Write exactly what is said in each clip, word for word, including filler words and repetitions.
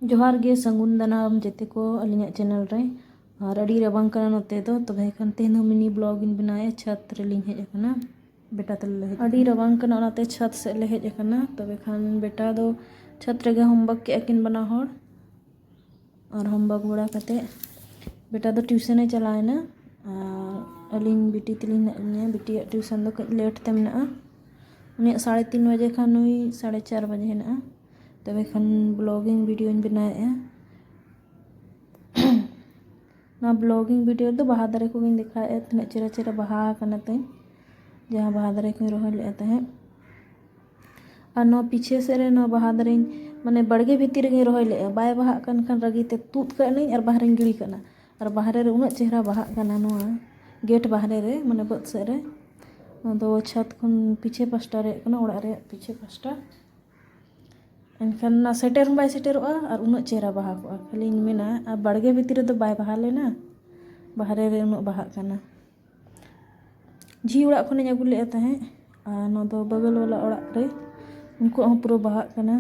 ᱡᱚᱦᱟᱨ ᱜᱮ, ᱥᱟᱹᱜᱩᱱ ᱫᱟᱨᱟᱢ ᱡᱮᱛᱮ ᱠᱚ ᱟᱹᱞᱤᱧᱟᱜ channel ᱨᱮ᱾ ᱟᱨ ᱟᱹᱰᱤ ᱨᱟᱵᱟᱝ ᱠᱟᱱᱟ ᱱᱚᱛᱮ ᱫᱚ, ᱛᱚᱵᱮ ᱠᱷᱟᱱ ᱛᱮᱦᱮᱧ ᱫᱚ mini vlog ᱤᱧ ᱵᱮᱱᱟᱣᱮᱫᱼᱟ᱾ ᱪᱷᱟᱛ ᱨᱮᱞᱤᱧ ᱦᱮᱡ ᱟᱠᱟᱱᱟ, ᱵᱮᱴᱟ ᱛᱟᱞᱮ ᱞᱮ ᱦᱮᱡ ᱟᱹᱰᱤ ᱟᱠᱟᱱᱟ᱾ ᱨᱟᱵᱟᱝ ᱠᱟᱱᱟ, ᱚᱱᱟᱛᱮ ᱪᱷᱟᱛ ᱥᱮᱫ ᱞᱮ ᱦᱮᱡ ᱟᱠᱟᱱᱟ᱾ ᱛᱚᱵᱮ ᱠᱷᱟᱱ ᱵᱮᱴᱟ ᱫᱚ ᱪᱷᱟᱛ ᱨᱮᱜᱮ homework ᱠᱮᱜᱼᱟ ᱠᱤᱱ ᱵᱟᱱᱟ ᱦᱚᱲ᱾ ᱟᱨ homework ᱵᱟᱲᱟ ᱠᱟᱛᱮ ᱵᱮᱴᱟ ᱫᱚ tuition ᱮ ᱪᱟᱞᱟᱣᱮᱱᱟ᱾ ᱟᱨ ᱟᱹᱞᱤᱧ ᱵᱤᱴᱤ ᱛᱟᱹᱞᱤᱧ ᱦᱮᱱᱟᱜ ᱞᱤᱧᱟ᱾ ᱵᱤᱴᱤᱭᱟᱜ tuition ᱫᱚ ᱠᱟᱹᱡ late ᱛᱮ ᱢᱮᱱᱟᱜᱼᱟ᱾ ᱩᱱᱤᱭᱟᱜ ᱥᱟᱲᱮ ᱛᱤᱱ ᱵᱟᱡᱮ ᱠᱷᱟᱱ ᱱᱩᱭ ᱥᱟᱲᱮ ᱪᱟᱨ ᱵᱟᱡᱮ ᱦᱮᱱᱟᱜᱼᱟ᱾ ᱛᱚᱵᱮ ᱠᱷᱟᱱ vlogging videoᱧ ᱵᱮᱱᱟᱣᱮᱫᱼᱟ᱾ ᱱᱚᱣᱟ vlogging video ᱨᱮᱫᱚ ᱵᱟᱦᱟ ᱫᱟᱨᱮ ᱠᱚᱜᱮᱧ ᱫᱮᱠᱷᱟᱣᱮᱫᱼᱟ, ᱛᱤᱱᱟᱹᱜ ᱪᱮᱦᱨᱟ ᱪᱮᱦᱨᱟ ᱵᱟᱦᱟ ᱟᱠᱟᱱᱟ ᱛᱤᱧ, ᱡᱟᱦᱟᱸ ᱵᱟᱦᱟ ᱫᱟᱨᱮ ᱠᱚᱧ ᱨᱚᱦᱚᱭ ᱞᱮᱫᱼᱟ ᱛᱟᱦᱮᱸᱫ᱾ ᱟᱨ ᱱᱚᱣᱟ ᱯᱤᱪᱷᱮ ᱥᱮᱫ ᱨᱮ ᱱᱚᱣᱟ ᱵᱟᱦᱟ ᱫᱟᱨᱮᱧ, ᱢᱟᱱᱮ, ᱵᱟᱲᱜᱮ ᱵᱷᱤᱛᱤᱨ ᱨᱮᱜᱮᱧ ᱨᱚᱦᱚᱭ ᱞᱮᱫᱼᱟ᱾ ᱵᱟᱭ ᱵᱟᱦᱟᱜ ᱠᱟᱱ ᱠᱷᱟᱱ ᱨᱟᱹᱜᱤ ᱛᱮ ᱛᱩᱫ ᱠᱟᱜ ᱱᱟᱹᱧ ᱟᱨ ᱵᱟᱦᱨᱮᱧ ᱜᱤᱲᱤ ᱠᱟᱜᱼᱟ᱾ ᱟᱨ ᱵᱟᱦᱨᱮ ᱨᱮ ᱩᱱᱟᱹᱜ ᱪᱮᱦᱨᱟ ᱵᱟᱦᱟᱜ ᱠᱟᱱᱟ ᱱᱚᱣᱟ gate ᱵᱟᱦᱨᱮ ᱨᱮ, ᱢᱟᱱᱮ, ᱵᱟᱹᱫᱽ ᱥᱮᱫ ᱨᱮ᱾ ᱱᱚᱣᱟ ᱫᱚ ᱪᱷᱟᱛ ᱠᱷᱚᱱ ᱯᱤᱪᱷᱮ ᱯᱟᱥᱴᱟ ᱨᱮᱭᱟᱜ ᱠᱟᱱᱟ, ᱚᱲᱟᱜ ᱨᱮᱭᱟᱜ ᱯᱤᱪᱷᱮ ᱯᱟᱥᱴᱟ᱾ ᱮᱱᱠᱷᱟᱱ ᱚᱱᱟ ᱥᱮᱴᱮᱨ ᱦᱚᱸ ᱵᱟᱭ ᱥᱮᱴᱮᱨᱚᱜᱼᱟ ᱟᱨ ᱩᱱᱟᱹᱜ ᱪᱮᱦᱨᱟ ᱵᱟᱦᱟ ᱠᱚᱜᱼᱟ᱾ ᱠᱷᱟᱹᱞᱤᱧ ᱢᱮᱱᱟ, ᱟᱨ ᱵᱟᱲᱜᱮ ᱵᱷᱤᱛᱤᱨ ᱨᱮᱫᱚ ᱵᱟᱭ ᱵᱟᱦᱟ ᱞᱮᱱᱟ, ᱵᱟᱦᱨᱮ ᱨᱮ ᱩᱱᱟᱹᱜ ᱵᱟᱦᱟᱜ ᱠᱟᱱᱟ᱾ ᱡᱷᱤ ᱚᱲᱟᱜ ᱠᱷᱚᱱᱤᱧ ᱟᱹᱜᱩ ᱞᱮᱫᱼᱟ ᱛᱟᱦᱮᱸᱫ, ᱟᱨ ᱱᱚᱣᱟ ᱫᱚ ᱵᱟᱜᱚᱞ ᱵᱟᱞᱟ ᱚᱲᱟᱜ ᱨᱮ, ᱩᱱᱠᱩᱣᱟᱜ ᱦᱚᱸ ᱯᱩᱨᱟᱹ ᱵᱟᱦᱟᱜ ᱠᱟᱱᱟ᱾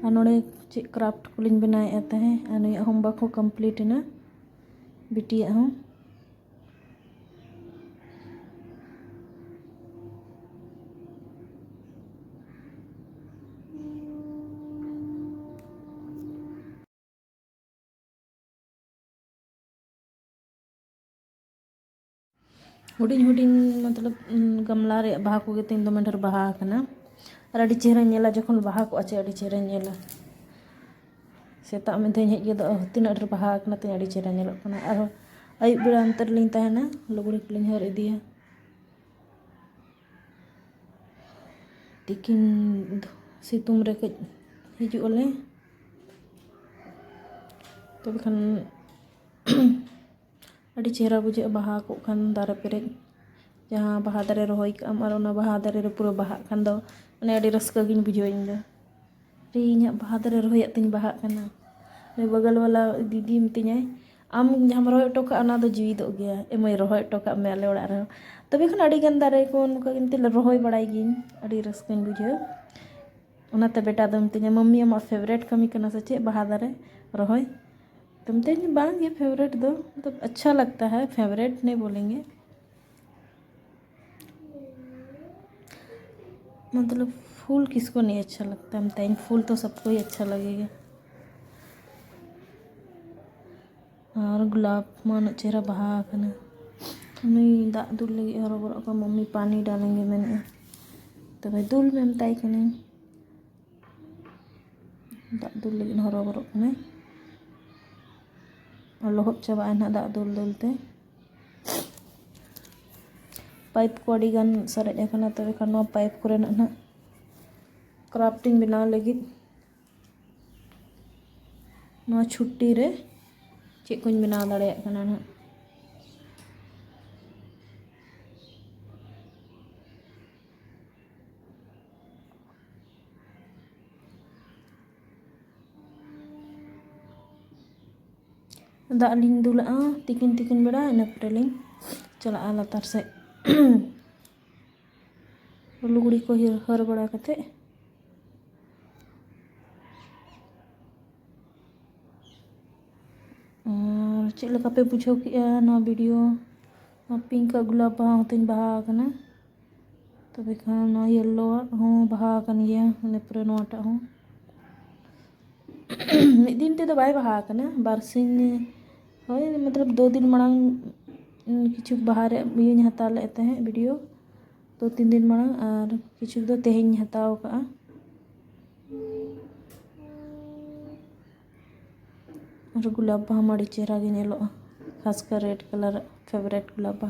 ᱟᱨ ᱱᱚᱰᱮ ᱪᱮᱫ craft ᱠᱚᱞᱤᱧ ᱵᱮᱱᱟᱣᱮᱫᱼᱟ ᱛᱟᱦᱮᱸᱫ, ᱟᱨ ᱱᱩᱭᱟᱜ homework ᱦᱚᱸ complete ᱮᱱᱟ, ᱵᱤᱴᱤᱭᱟᱜ ᱦᱚᱸ᱾ ᱦᱩᱰᱤᱧ ᱦᱩᱰᱤᱧ, ᱢᱚᱛᱞᱚᱵ, ᱩᱸ, ᱜᱟᱢᱞᱟ ᱨᱮᱭᱟᱜ ᱵᱟᱦᱟ ᱠᱚᱜᱮ ᱛᱤᱧ ᱫᱚᱢᱮ ᱰᱷᱮᱨ ᱵᱟᱦᱟ ᱟᱠᱟᱱᱟ᱾ ᱟᱨ ᱟᱹᱰᱤ ᱪᱮᱦᱨᱟᱧ ᱧᱮᱞᱟ, ᱡᱚᱠᱷᱚᱱ ᱵᱟᱦᱟ ᱠᱚᱜᱼᱟ ᱪᱮ, ᱟᱹᱰᱤ ᱪᱮᱦᱨᱟᱧ ᱧᱮᱞᱟ᱾ ᱥᱮᱛᱟᱜ ᱢᱤᱫ ᱫᱷᱟᱣ ᱤᱧ ᱦᱮᱡ ᱜᱚᱫᱚᱜᱼᱟ, ᱛᱤᱱᱟᱹᱜ ᱰᱷᱮᱨ ᱵᱟᱦᱟ ᱟᱠᱟᱱᱟ ᱛᱤᱧ, ᱟᱹᱰᱤ ᱪᱮᱦᱨᱟ ᱧᱮᱞᱚᱜ ᱠᱟᱱᱟ᱾ ᱟᱨᱦᱚᱸ ᱟᱹᱭᱩᱵ ᱵᱮᱲᱟ ᱚᱱᱛᱮ ᱨᱮᱞᱤᱧ ᱛᱟᱦᱮᱱᱟ, ᱞᱩᱜᱽᱲᱤ ᱠᱚᱞᱤᱧ ᱦᱟᱹᱨ ᱤᱫᱤᱭᱟ᱾ ᱛᱤᱠᱤᱱ ᱥᱤᱛᱩᱝ ᱨᱮ ᱠᱟᱹᱡ ᱦᱤᱡᱩᱜ ᱟᱞᱮ᱾ ᱛᱚᱵᱮ ᱠᱷᱟᱱ ᱟᱹᱰᱤ ᱪᱮᱦᱨᱟ ᱵᱩᱡᱷᱟᱹᱜᱼᱟ ᱵᱟᱦᱟ ᱠᱚᱜ ᱠᱷᱟᱱ ᱫᱟᱨᱮ ᱯᱮᱨᱮᱡ᱾ ᱡᱟᱦᱟᱸ ᱵᱟᱦᱟ ᱫᱟᱨᱮ ᱨᱚᱦᱚᱭ ᱠᱟᱜ ᱟᱢ ᱟᱨ ᱚᱱᱟ ᱵᱟᱦᱟ ᱫᱟᱨᱮ ᱨᱮ ᱯᱩᱨᱟᱹ ᱵᱟᱦᱟᱜ ᱠᱷᱟᱱ ᱫᱚ, ᱢᱟᱱᱮ, ᱟᱹᱰᱤ ᱨᱟᱹᱥᱠᱟᱹ ᱜᱤᱧ ᱵᱩᱡᱷᱟᱹᱣᱟ ᱤᱧ ᱫᱚ᱾ ᱟᱨᱮ, ᱤᱧᱟᱹᱜ ᱵᱟᱦᱟ ᱫᱟᱨᱮ ᱨᱚᱦᱚᱭᱟᱜ ᱛᱤᱧ ᱵᱟᱦᱟᱜ ᱠᱟᱱᱟ᱾ ᱩᱱᱤ ᱵᱟᱜᱟᱞ ᱵᱟᱞᱟ ᱫᱤᱫᱤ ᱢᱤᱛᱟᱹᱧᱟᱭ, "ᱟᱢ ᱡᱟᱦᱟᱸᱢ ᱨᱚᱦᱚᱭ ᱦᱚᱴᱚ ᱠᱟᱜᱼᱟ, ᱚᱱᱟ ᱫᱚ ᱡᱤᱣᱤᱫᱚᱜ ᱜᱮᱭᱟ᱾ ᱮ ᱢᱟᱹᱭ, ᱨᱚᱦᱚᱭ ᱦᱚᱴᱚ ᱠᱟᱜ ᱢᱮ ᱟᱞᱮ ᱚᱲᱟᱜ ᱨᱮᱦᱚᱸ᱾" ᱛᱚᱵᱮ ᱠᱷᱟᱱ ᱟᱹᱰᱤ ᱜᱟᱱ ᱫᱟᱨᱮ ᱠᱚ ᱱᱚᱝᱠᱟ ᱜᱮ ᱮᱱᱛᱮ ᱞᱮ ᱨᱚᱦᱚᱭ ᱵᱟᱲᱟᱭ ᱜᱤᱭᱟᱹᱧ, ᱟᱹᱰᱤ ᱨᱟᱹᱥᱠᱟᱹᱧ ᱵᱩᱡᱷᱟᱹᱣᱟ᱾ ᱚᱱᱟᱛᱮ ᱵᱮᱴᱟ ᱫᱚ ᱢᱤᱛᱟᱹᱧᱟ, "ᱢᱟᱢᱢᱤ, ᱟᱢᱟᱜ ᱯᱷᱮᱵᱟᱨᱮᱴ ᱠᱟᱹᱢᱤ ᱠᱟᱱᱟ ᱥᱮ ᱪᱮᱫ ᱵᱟᱦᱟ ᱫᱟᱨᱮ ᱨᱚᱦᱚᱭ?" ᱛᱚ ᱢᱤᱛᱟᱹᱧ, "ᱵᱟᱝ ᱜᱮ, ᱯᱷᱮᱵᱟᱨᱮᱴ ᱫᱚ, ᱢᱚᱛᱞᱚᱵ ᱟᱪᱪᱷᱟ ᱞᱟᱜᱽᱛᱟ ᱦᱟᱭ, ᱯᱷᱮᱵᱟᱨᱮᱴ ᱱᱟᱦᱤ ᱵᱚᱞᱮᱝᱜᱮ, ᱢᱚᱛᱞᱚᱵ ᱯᱷᱩᱞ ᱠᱤᱥᱠᱳ ᱱᱟᱦᱤ ᱟᱪᱪᱷᱟ ᱞᱟᱜᱽᱛᱟ ᱦᱟᱭ?" ᱢᱤᱛᱟᱹᱧ, "ᱯᱷᱩᱞ ᱛᱚ ᱥᱚᱵᱠᱳ ᱦᱤ ᱟᱪᱪᱷᱟ ᱞᱟᱜᱮᱜᱟ᱾" ᱟᱨ ᱜᱩᱞᱟᱵ ᱢᱟ ᱩᱱᱟᱹᱜ ᱪᱮᱦᱨᱟ ᱵᱟᱦᱟ ᱟᱠᱟᱱᱟ᱾ ᱩᱱᱤ ᱫᱟᱜ ᱫᱩᱞ ᱞᱟᱹᱜᱤᱫ ᱦᱚᱨᱚᱵᱚᱨᱚᱜ ᱠᱟᱱᱟ, "ᱢᱟᱢᱢᱤ, ᱯᱟᱱᱤ ᱰᱟᱞᱮᱝᱜᱮ" ᱢᱮᱱᱮᱫᱼᱟ᱾ ᱛᱚᱵᱮ ᱫᱩᱞ ᱢᱮ ᱢᱮᱛᱟᱭ ᱠᱟᱹᱱᱟᱹᱧ᱾ ᱫᱟᱜ ᱫᱩᱞ ᱞᱟᱹᱜᱤᱫ ᱦᱚᱨᱚᱵᱚᱨᱚᱜ ᱠᱟᱱᱟᱭ᱾ ᱟᱨ ᱞᱚᱦᱚᱫ ᱪᱟᱵᱟᱜᱼᱟᱭ ᱱᱟᱦᱟᱜ ᱫᱟᱜ ᱫᱩᱞ ᱫᱩᱞ ᱛᱮ᱾ ᱯᱟᱭᱤᱯ ᱠᱚ ᱟᱹᱰᱤ ᱜᱟᱱ ᱥᱟᱨᱮᱡ ᱟᱠᱟᱱᱟ, ᱛᱚᱵᱮ ᱠᱷᱟᱱ ᱱᱚᱣᱟ ᱯᱟᱭᱤᱯ ᱠᱚᱨᱮᱱᱟᱜ ᱱᱟᱦᱟᱜ ᱠᱨᱟᱯᱴᱤᱝ ᱵᱮᱱᱟᱣ ᱞᱟᱹᱜᱤᱫ ᱱᱚᱣᱟ ᱪᱷᱩᱴᱤ ᱨᱮ ᱪᱮᱫ ᱠᱚᱧ ᱵᱮᱱᱟᱣ ᱫᱟᱲᱮᱭᱟᱜ ᱠᱟᱱᱟ ᱱᱟᱦᱟᱜ᱾ ᱫᱟᱜ ᱞᱤᱧ ᱫᱩᱞᱟᱜᱼᱟ ᱛᱤᱠᱤᱱ ᱛᱤᱠᱤᱱ ᱵᱮᱲᱟ, ᱤᱱᱟᱹ ᱯᱚᱨᱮ ᱞᱤᱧ ᱪᱟᱞᱟᱜᱼᱟ ᱞᱟᱛᱟᱨ ᱥᱮᱫ᱾ ᱞᱩᱜᱽᱲᱤ ᱠᱚ ᱦᱟᱹᱨ ᱦᱟᱹᱨ ᱵᱟᱲᱟ ᱠᱟᱛᱮᱫ᱾ ᱟᱨ ᱪᱮᱫ ᱞᱮᱠᱟ ᱯᱮ ᱵᱩᱡᱷᱟᱹᱣ ᱠᱮᱜᱼᱟ ᱱᱚᱣᱟ ᱵᱷᱤᱰᱤᱭᱳ? ᱱᱚᱣᱟ ᱯᱤᱝᱠ ᱟᱜ ᱜᱩᱞᱟᱵ ᱵᱟᱦᱟ ᱦᱚᱸᱛᱤᱧ ᱵᱟᱦᱟ ᱟᱠᱟᱱᱟ᱾ ᱛᱚᱵᱮ ᱠᱷᱟᱱ ᱱᱚᱣᱟ ᱭᱮᱞᱳ ᱟᱜ ᱦᱚᱸ ᱵᱟᱦᱟ ᱟᱠᱟᱱ ᱜᱮᱭᱟ, ᱤᱱᱟᱹ ᱯᱚᱨᱮ ᱱᱚᱣᱟᱴᱟᱜ ᱦᱚᱸ᱾ ᱢᱤᱫ ᱫᱤᱱ ᱛᱮᱫᱚ ᱵᱟᱭ ᱵᱟᱦᱟ ᱟᱠᱟᱱᱟ, ᱵᱟᱨ ᱥᱤᱧ, ᱦᱳᱭ, ᱢᱚᱛᱞᱚᱵ ᱫᱳ ᱫᱤᱱ ᱢᱟᱲᱟᱝ, ᱩᱸ, ᱠᱤᱪᱷᱩ ᱵᱟᱦᱟ ᱨᱮᱭᱟᱜ ᱤᱭᱟᱹᱧ ᱦᱟᱛᱟᱣ ᱞᱮᱫ ᱛᱟᱦᱮᱸᱫ ᱵᱷᱤᱰᱤᱭᱳ, ᱫᱳ ᱛᱤᱱ ᱫᱤᱱ ᱢᱟᱲᱟᱝ, ᱟᱨ ᱠᱤᱪᱷᱩ ᱫᱚ ᱛᱮᱦᱮᱧ ᱦᱟᱛᱟᱣ ᱟᱠᱟᱫᱼᱟ᱾ ᱟᱨ ᱜᱩᱞᱟᱵ ᱵᱟᱦᱟ ᱢᱟ ᱟᱹᱰᱤ ᱪᱮᱦᱨᱟ ᱜᱮ ᱧᱮᱞᱚᱜᱼᱟ, ᱠᱷᱟᱥ ᱠᱟᱨ ᱨᱮᱰ ᱠᱟᱞᱟᱨ ᱯᱷᱮᱵᱟᱨᱮᱴ ᱜᱩᱞᱟᱵ ᱵᱟᱦᱟ᱾